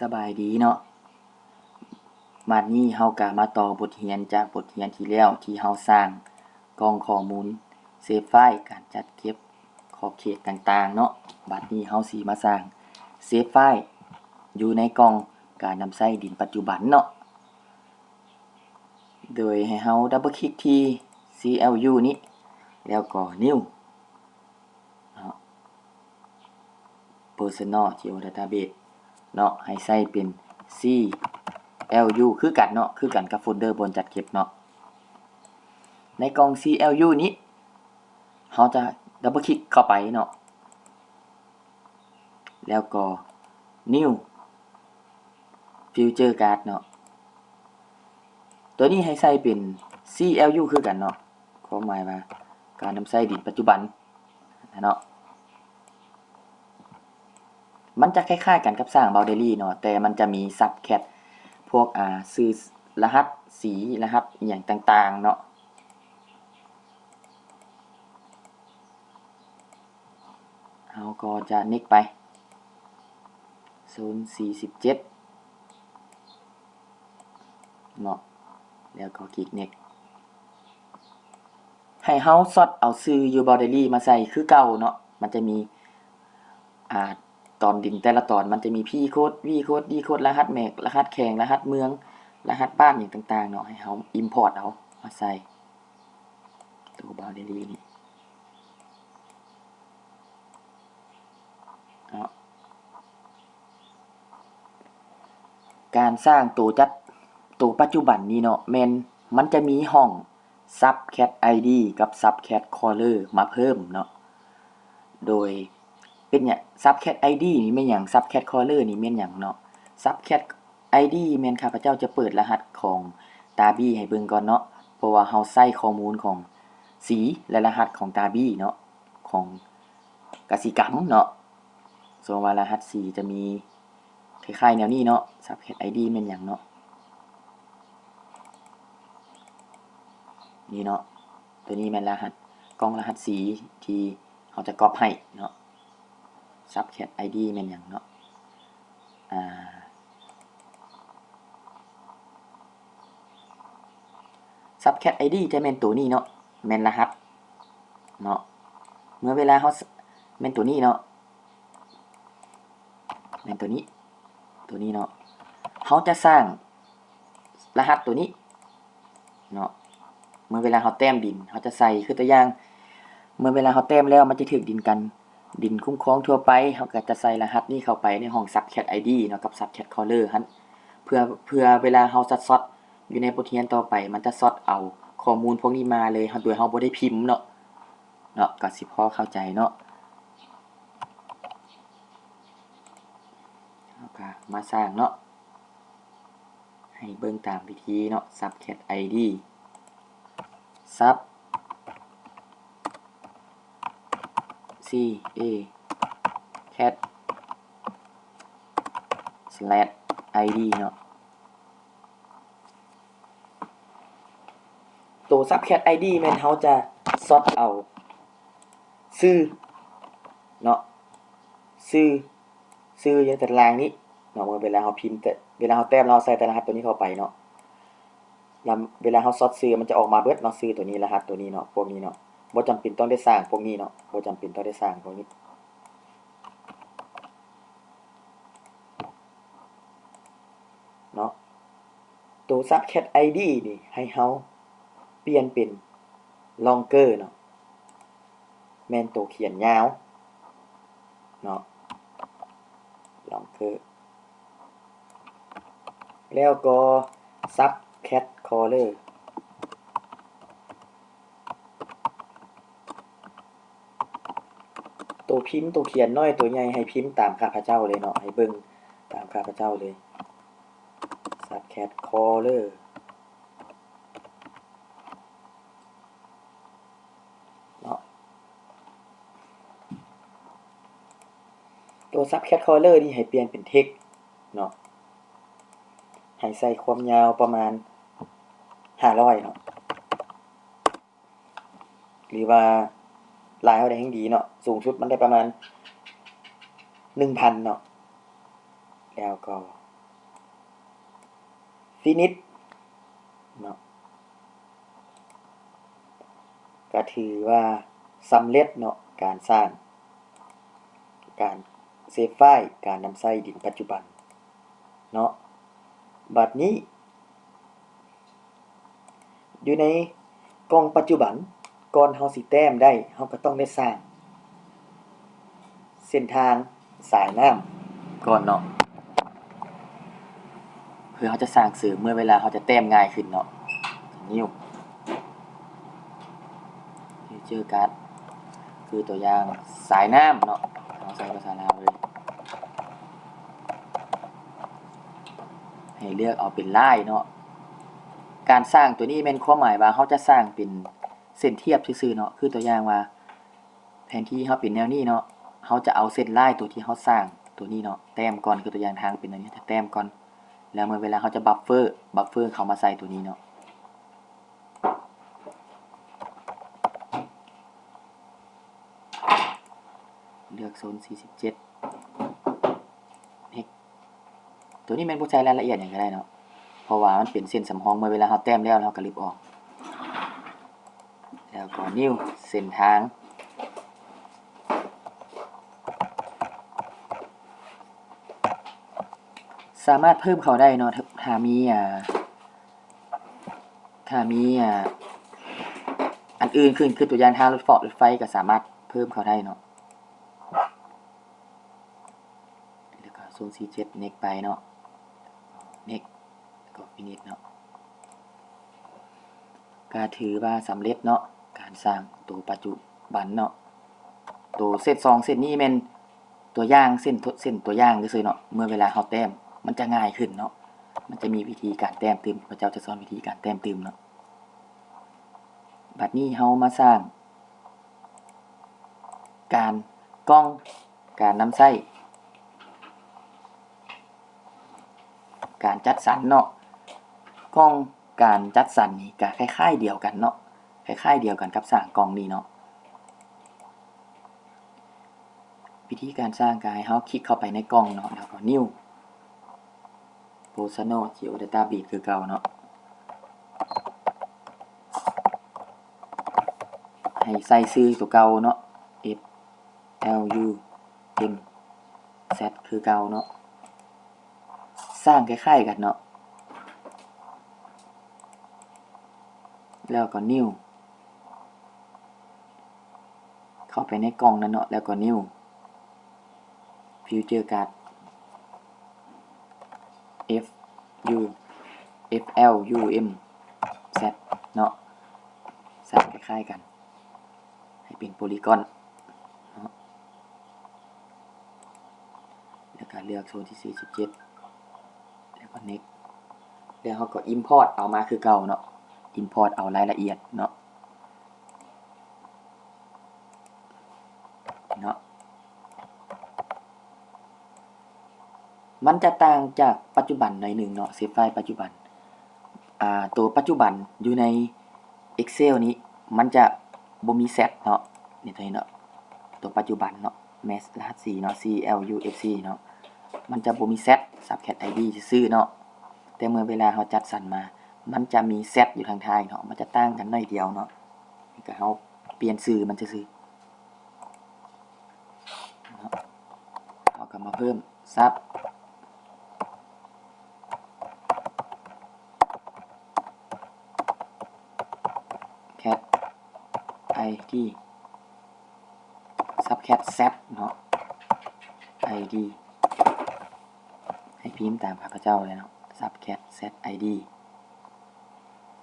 ສະບາຍດີເນາະ, ບາດນີ້ເຮົາກະມາຕໍ່ບົດຮຽນຈາກບົດຮຽນທີ່ແລ້ວ ທີ່ເຮົາສ້າງກ່ອງຂໍ້ມູນ ເຊຟໄຟລ໌ ການຈັດເກັບຂອບເຂດຕ່າງໆເນາະ. ບາດນີ້ເຮົາຊິມາສ້າງເຊຟໄຟລ໌ຢູ່ໃນກ່ອງການນຳໃຊ້ດິນປັດຈຸບັນເນາະ. ໂດຍໃຫ້ເຮົາດັບເບິນຄລິກທີ່ ຊີແອລຢູ ນີ້ ແລ້ວກໍ New ເນາະ Personal Geodatabase ເນາະ, ໃຫ້ໃສ່ເປັນ ຊີແອລຢູ ຄືກັນເນາະ, ຄືກັນກັບໂຟນເດີບ່ອນຈັດເກັບເນາະ. ໃນກ່ອງ ຊີແອລຢູ ນີ້ ເຮົາຈະດັບເບິນຄລິກເຂົ້າໄປເນາະ ແລ້ວກໍ New Future Card ເນາະ. ຕົວນີ້ໃຫ້ໃສ່ເປັນ ຊີແອລຢູ ຄືກັນເນາະ, ຄວາມໝາຍວ່າການນຳໃຊ້ດິນປັດຈຸບັນເນາະ. ມັນຈະຄ້າຍໆກັນກັບສ້າງ Boundary ເນາະ, ແຕ່ມັນຈະມີ Subclass ພວກ ອາ ຊື່ລະຫັດສີ ລະຫັດອີ່ຫຍັງຕ່າງໆເນາະ. ເຮົາກໍຈະ Next ໄປ ໂຊນສີ່ສິບເຈັດເນາະ ແລ້ວກໍຄລິກ Next. ໃຫ້ເຮົາຊອດເອົາຊື່ຢູ່ Boundary ມາໃສ່ຄືເກົ່າເນາະ. ມັນຈະມີ ອາ ຕອນດິນແຕ່ລະຕອນ ມັນຈະມີ P code, V code, D code, ລະຫັດ MAC, ລະຫັດແຂວງ, ລະຫັດເມືອງ, ລະຫັດບ້ານ ຫຍັງຕ່າງໆເນາະ, ໃຫ້ເຮົາ Import ເອົາມາໃສ່ ຕົວ Boundary ນີ້ເນາະ. ການສ້າງໂຕຈັດ ໂຕປັດຈຸບັນນີ້ເນາະ ແມ່ນມັນຈະມີຫ້ອງ Subclass ID ກັບ Subclass Color ມາເພີ່ມເນາະ. ໂດຍ ເປັນຫຍັງ Subclass ID ນີ້ແມ່ນຫຍັງ? Subclass Color ນີ້ແມ່ນຫຍັງເນາະ? Subclass ID ແມ່ນຂ້າພະເຈົ້າຈະເປີດລະຫັດຂອງຕາບີໃຫ້ເບິ່ງກ່ອນເນາະ, ເພາະວ່າເຮົາໃຊ້ຂໍ້ມູນຂອງສີ ແລະ ລະຫັດຂອງຕາບີເນາະ ຂອງກະສິກຳເນາະ. ສົມມຸດວ່າລະຫັດສີຈະມີຄ້າຍໆແນວນີ້ເນາະ. Subclass ID ແມ່ນຫຍັງເນາະ? ນີ້ເນາະ, ຕົວນີ້ແມ່ນລະຫັດ ກ່ອງລະຫັດສີທີ່ເຮົາຈະກັອບໃຫ້ເນາະ. Subclass ID ແມ່ນຫຍັງເນາະ? ອາ Subclass ID ຈະແມ່ນໂຕນີ້ເນາະ, ແມ່ນລະຫັດເນາະ. ເມື່ອເວລາເຮົາ ແມ່ນໂຕນີ້ເນາະ, ແມ່ນໂຕນີ້ ໂຕນີ້ເນາະ, ເຮົາຈະສ້າງລະຫັດໂຕນີ້ເນາະ. ເມື່ອເວລາເຮົາແຕ້ມດິນ ເຮົາຈະໃສ່ ຄືຕົວຢ່າງ ເມື່ອເວລາເຮົາແຕ້ມແລ້ວ ມັນຈະຖືກດິນກັນ ດິນຄຸ້ມຄອງທົ່ວໄປ, ເຮົາກໍຈະໃສ່ລະຫັດນີ້ເຂົ້າໄປໃນຫ້ອງ Subclass ID ເນາະ ກັບ Subclass Color ຫັ້ນ ເພື່ອ ເພື່ອເວລາເຮົາຈະຊອດຢູ່ໃນບົດຮຽນຕໍ່ໄປ ມັນຈະຊອດເອົາຂໍ້ມູນພວກນີ້ມາເລີຍ ໂດຍເຮົາບໍ່ໄດ້ພິມເນາະ. ເນາະ ກໍຊິພໍເຂົ້າໃຈເນາະ. ເຮົາກໍມາສ້າງເນາະ ໃຫ້ເບິ່ງຕາມວິທີເນາະ. Subclass ID Sub C A Cad slash ID ເນາະ. ໂຕ Subclass ID ແມ່ນເຮົາຈະຊອດເອົາຊື່ເນາະ, ຊື່ ຊື່ຢູ່ໃນຕາລາງນີ້ເນາະ. ເມື່ອເວລາເຮົາພິມ ແຕ່ເວລາເຮົາແຕ້ມ ເຮົາໃສ່ແຕ່ລະຫັດໂຕນີ້ເຂົ້າໄປເນາະ, ລະເວລາເຮົາຊອດຊື່ ມັນຈະອອກມາເບິດເນາະ, ຊື່ໂຕນີ້ ລະຫັດໂຕນີ້ເນາະ, ພວກນີ້ເນາະ. ບໍ່ຈຳເປັນຕ້ອງໄດ້ສ້າງພວກນີ້ເນາະ, ບໍ່ຈຳເປັນຕ້ອງໄດ້ສ້າງພວກນີ້ເນາະ. ໂຕ Subclass ID ນີ້ ໃຫ້ເຮົາປ່ຽນເປັນ Longer ເນາະ, ແມ່ນໂຕຂຽນຍາວເນາະ, Longer. ແລ້ວກໍ Subclass Color ໂຕພິມ ໂຕຂຽນນ້ອຍ ໂຕໃຫຍ່ ໃຫ້ພິມຕາມຂ້າພະເຈົ້າເລີຍເນາະ, ໃຫ້ເບິ່ງຕາມຂ້າພະເຈົ້າເລີຍ. Subclass Color ເນາະ, ຕົວ Subclass Color ນີ້ໃຫ້ປ່ຽນເປັນ Text ເນາະ, ໃຫ້ໃສ່ຄວາມຍາວປະມານຫ້າຮ້ອຍເນາະ. ຫຼືວ່າຫຼາຍເທົ່າໃດແຮ່ງດີເນາະ, ສູງສຸດມັນໄດ້ປະມານໜຶ່ງພັນເນາະ. ແລ້ວກໍ finish ເນາະ ກະຖືວ່າສຳເລັດເນາະ ການສ້າງ ການເຊຟໄຟລ໌ ການນຳໃຊ້ດິນປັດຈຸບັນເນາະ. ບັດນີ້ ຢູ່ໃນກ່ອງປັດຈຸບັນ ກ່ອນເຮົາຊິແຕ້ມໄດ້ ເຮົາກໍຕ້ອງໄດ້ສ້າງເສັ້ນທາງສາຍນ້ຳກ່ອນເນາະ ເພື່ອເຮົາຈະສ້າງເສີມເມື່ອເວລາເຮົາຈະແຕ້ມງ່າຍຂຶ້ນເນາະ. New Future Card ຄືຕົວຢ່າງສາຍນ້ຳເນາະ ເຮົາໃຊ້ພາສາລາວເລີຍ. ໃຫ້ເລືອກເອົາເປັນລາຍເນາະ. ການສ້າງຕົວນີ້ແມ່ນຄວາມໝາຍວ່າເຮົາຈະສ້າງເປັນເສັ້ນທຽບຊື່ໆເນາະ. ຄືຕົວຢ່າງວ່າ ແຜນທີ່ເຮົາເປັນແນວນີ້ເນາະ, ເຮົາຈະເອົາເສັ້ນລາຍຕົວທີ່ເຮົາສ້າງຕົວນີ້ເນາະ ແຕ້ມກ່ອນ. ຄືຕົວຢ່າງທາງເປັນແນວນີ້ ຈະແຕ້ມກ່ອນ ແລ້ວເມື່ອເວລາເຮົາຈະບັບເຟີ ບັບເຟີເຂົ້າມາໃສ່ຕົວນີ້ເນາະ. ເລືອກໂຊນສີ່ສິບເຈັດ Next. ຕົວນີ້ແມ່ນບໍ່ໃສ່ລາຍລະອຽດຫຍັງກໍໄດ້ເນາະ ເພາະວ່າມັນເປັນເສັ້ນສຳຮອງ ເມື່ອເວລາເຮົາແຕ້ມແລ້ວ ເຮົາກໍລຶບອອກ. ແລ້ວກໍ New ເສັ້ນທາງ ສາມາດເພີ່ມເຂົ້າໄດ້ເນາະ ຖ້າມີ ອ່າ ຖ້າມີ ອ່າ ອັນອື່ນຂຶ້ນ ຄືຕົວຢ່າງທາງລົດເຟາະລົດໄຟ ກໍສາມາດເພີ່ມເຂົ້າໄດ້ເນາະ. ແລ້ວກໍ ໂຊນສີ່ເຈັດ Next ໄປເນາະ Next ແລ້ວກໍ Finish ເນາະ. ກະຖືວ່າສຳເລັດເນາະ ການສ້າງໂຕປັດຈຸບັນເນາະ. ໂຕເສັ້ນສອງເສັ້ນນີ້ແມ່ນຕົວຢ່າງ ເສັ້ນ ເສັ້ນຕົວຢ່າງຊື່ໆເນາະ. ເມື່ອເວລາເຮົາແຕ້ມ ມັນຈະງ່າຍຂຶ້ນເນາະ, ມັນຈະມີວິທີການແຕ້ມຕື່ມ. ຂ້າພະເຈົ້າຈະສອນວິທີການແຕ້ມຕື່ມເນາະ. ບັດນີ້ເຮົາມາສ້າງການກ່ອງ ການນຳໃຊ້ ການຈັດສັນເນາະ. ກ່ອງການຈັດສັນນີ້ກະຄ້າຍໆດຽວກັນເນາະ, ຄ້າຍໆດຽວກັນກັບສ້າງກ່ອງນີ້ເນາະ. ວິທີການສ້າງກະໃຫ້ເຮົາຄລິກເຂົ້າໄປໃນກ່ອງເນາະ ແລ້ວກໍ New Personal GeoData Base ຄືເກົ່າເນາະ. ໃຫ້ໃສ່ຊື່ຕົວເກົ່າເນາະ F L U M Z ຄືເກົ່າເນາະ. ສ້າງຄ້າຍໆກັນເນາະ ແລ້ວກໍ New ເຂົ້າໄປໃນກ່ອງນັ້ນເນາະ ແລ້ວກໍ New Future Card F U F L U M Z ເນາະ. ສ້າງຄ້າຍໆກັນ ໃຫ້ເປັນໂປລີກອນເນາະ ແລ້ວກໍເລືອກໂຊນທີສີ່ສິບເຈັດ ແລ້ວກໍ Next ແລ້ວເຮົາກໍ Import ເອົາມາຄືເກົ່າເນາະ, Import ເອົາລາຍລະອຽດເນາະ ເນາະ. ມັນຈະຕ່າງຈາກປັດຈຸບັນໜ້ອຍໜຶ່ງເນາະ ເຊຟໄຟລ໌ປັດຈຸບັນ. ອ່າ ໂຕປັດຈຸບັນຢູ່ໃນ Excel ນີ້ ມັນຈະບໍ່ມີ Z ເນາະ ນີ້ ຕົວນີ້ເນາະ ໂຕປັດຈຸບັນເນາະ Mask ລະຫັດ C ເນາະ C L U F C ເນາະ ມັນຈະບໍ່ມີ Z Subcat I D ຊື່ໆເນາະ. ແຕ່ເມື່ອເວລາເຮົາຈັດສັນມາ ມັນຈະມີ Z ຢູ່ທາງທ້າຍເນາະ ມັນຈະຕ່າງກັນໜ້ອຍດຽວເນາະ. ນີ້ກໍເຮົາປ່ຽນຊື່ມັນຊື່ໆ ເນາະ. ເຮົາກໍມາເພີ່ມ Subcat I D Subcat Z ເນາະ I D ໃຫ້ພິມຕາມຂ້າພະເຈົ້າເລີຍເນາະ Subcat Z I D.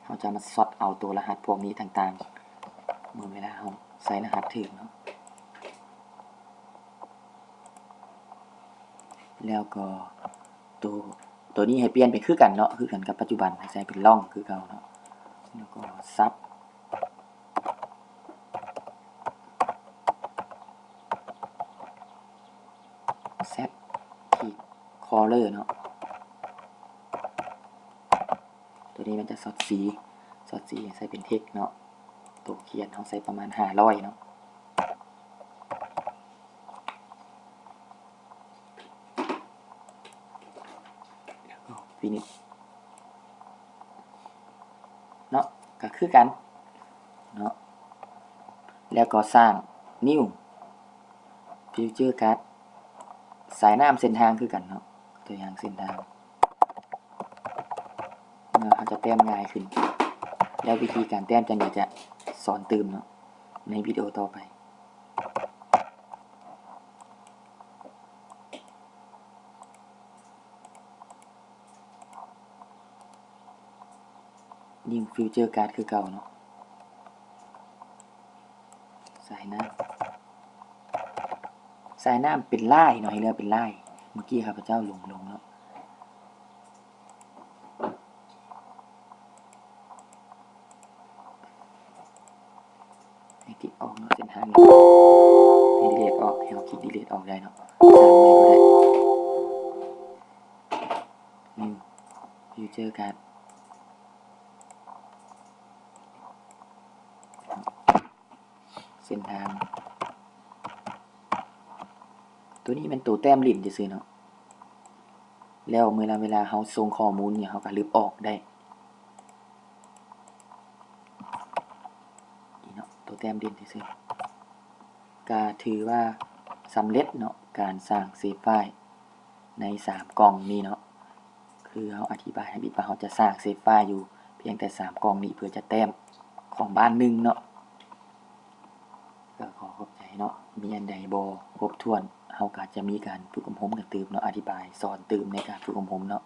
ເຮົາຈະມາຊອດເອົາໂຕລະຫັດພວກນີ້ຕ່າງໆ ເມື່ອເວລາເຮົາໃສ່ລະຫັດຖືກເນາະ. ແລ້ວກໍໂຕ ໂຕນີ້ໃຫ້ປ່ຽນເປັນຄືກັນເນາະ ຄືກັນກັບປັດຈຸບັນ ໃຫ້ໃສ່ເປັນ Long ຄືເກົ່າເນາະ ແລ້ວກໍ Sub Z ຂີດ Color ເນາະ. ຕົວນີ້ມັນຈະຊອດສີ ຊອດສີໃສ່ເປັນ Text ເນາະ ໂຕຂຽນເຮົາໃສ່ປະມານຫ້າຮ້ອຍເນາະ ແລ້ວກໍ Finish. ເນາະ ກໍຄືກັນເນາະ ແລ້ວກໍສ້າງ New Future Card ສາຍນ້ຳເສັ້ນທາງຄືກັນເນາະ ຕົວຢ່າງເສັ້ນທາງ ເຮົາຈະແຕ້ມງ່າຍຂຶ້ນ ແລ້ວວິທີການແຕ້ມຈັ່ງໃດຈະສອນຕື່ມເນາະ ໃນວິດີໂອຕໍ່ໄປ. New Future Card ຄືເກົ່າເນາະ ສາຍນ້ຳ ສາຍນ້ຳເປັນລາຍເນາະ ໃຫ້ເລືອກເປັນລາຍ ເມື່ອກີ້ຂ້າພະເຈົ້າຫຼົງໆເນາະ ໃຫ້ຕິດອອກເນາະ ເສັ້ນທາງນີ້ ໃຫ້ delete ອອກ ໃຫ້ເຮົາຄລິກ delete ອອກໄດ້ເນາະ ສ້າງໃໝ່ກໍໄດ້ New Future Card ເສັ້ນທາງ ຕົວນີ້ແມ່ນໂຕແຕ້ມຫຼິ້ນຊື່ໆເນາະ ແລ້ວເວລາ ເວລາເຮົາສົ່ງຂໍ້ມູນຫຍັງ ເຮົາກໍລຶບອອກໄດ້ ນີ້ເນາະ ໂຕແຕ້ມຫຼິ້ນຊື່ໆ ກໍຖືວ່າສຳເລັດເນາະ ການສ້າງເຊຟໄຟລ໌ໃນສາມກ່ອງນີ້ເນາະ ຄືເຮົາອະທິບາຍທຳອິດວ່າ ເຮົາຈະສ້າງເຊຟໄຟລ໌ຢູ່ພຽງແຕ່ສາມກ່ອງນີ້ ເພື່ອຈະແຕ້ມຂອງບ້ານໜຶ່ງເນາະ ກໍຂໍຂອບໃຈເນາະ ມີອັນໃດບໍ່ຄົບຖ້ວນ ເຮົາກໍຈະມີການຝຶກອົບຮົມກັນຕື່ມເນາະ ອະທິບາຍສອນຕື່ມໃນການຝຶກອົບຮົມເນາະ.